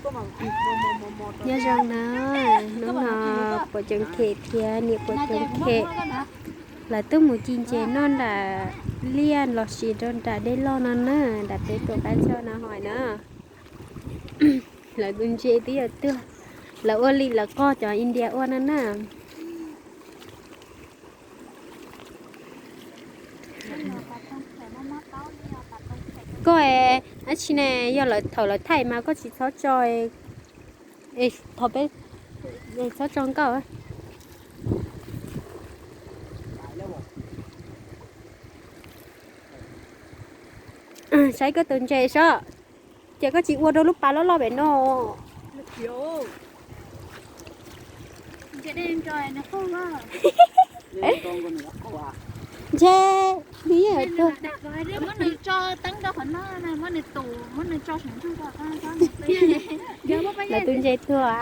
Nyob zoo na, hnub no puas tseem them thiab niam puas tseem them. Lawv twb mus ci ntses noj nram liaj los sis rau nram dej loj no na, nram peb tus qab zog no hos na. Lawv tus ntses twb yuav tuag, lawv ua li lawv qog cov India ua no na. Koj, dab tsi ne, yog lawv thaum lawv thaij mas koj tsis txhob tso, thaum peb txhob tso nkauj. Saib koj tus ntses sob, ces koj tsis ua rau lub pas loj loj pem no. Ntshe nws yeej tuag. Lawv tus ntses tuag.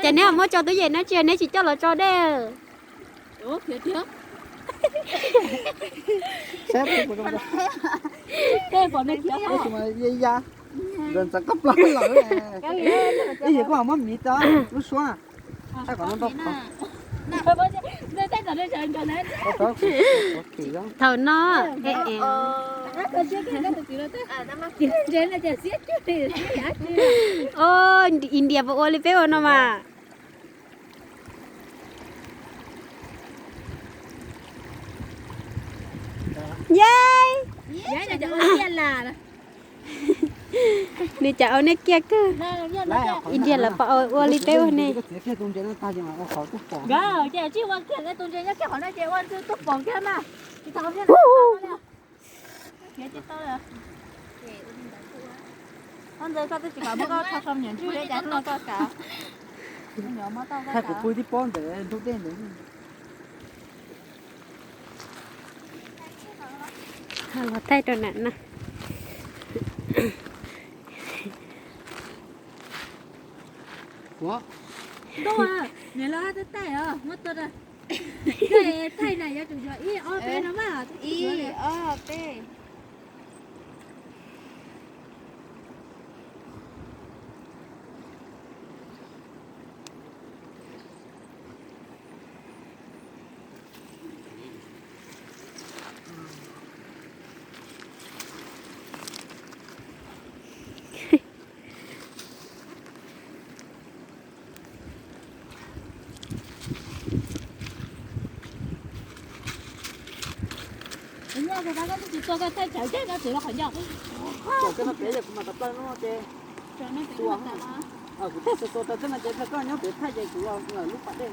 Ces neb muab tso twj ywm na, tsis yog neb tsis coj los tso dej. Ib yam koj muab miv tso lub suab. Thaum no, o, India puas ua li peb ua no mas. Ye, nws cas ua nej kiag kawg. India lawv puas ua li peb ua ne. Thaij kuv pw tib pob ntawm ntug dej ntawd. Los thaij rau na no. Ua, niam laus hab thaij os, muab tua rau. Thaij na yuav tsum yog ib ob peb no mas. Ib ob peb.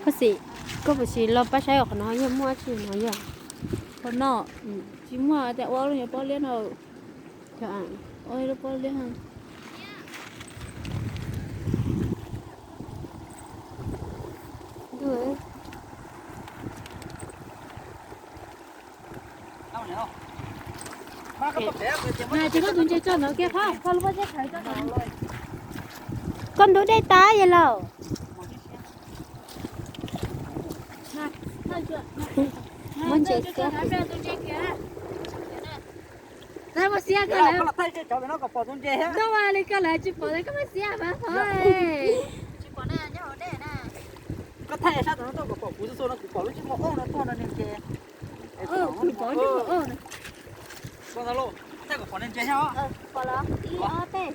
Koj xim, koj puas sim los pab saib qhov no yog muaj dab tsi no yog. Qhov no tsis muaj, cas ua lub nyuag pob liab no. Ua lub pob liab. Ces koj tus ntses tso ntawd kiag, koj lub pob zeb khaws tso ntawd. Koj ntub dej tas yog laus. Muab ntses xiab. Xiab koj lawm. Ntub ua li koj lawm tsis pom koj muab xiab mas qhov. Koj thaij sab tom no tuaj kom pom kuv xua xua no, kuv pom lub ntsej muag ob no tuaj no ne ces. Kuv pom ntsej muag ob no. Thaij kom pom ntses os. Pom los ib ob peb.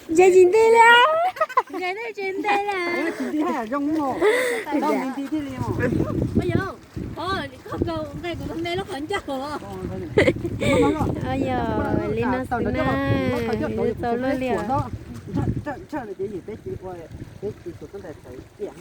Ntses tsis nti li. Ntses tsis nti li. Tsis nti haj yam zoo no. Tau nti nti thiaj li os. Yog, koj nqe kuv me lub qhov ncauj. Yog li no xwb na, txaus luaj li os. Ntshaw ntshaw no ces yim peb tsis ua, peb tsis tus tub ntais txawv tiag.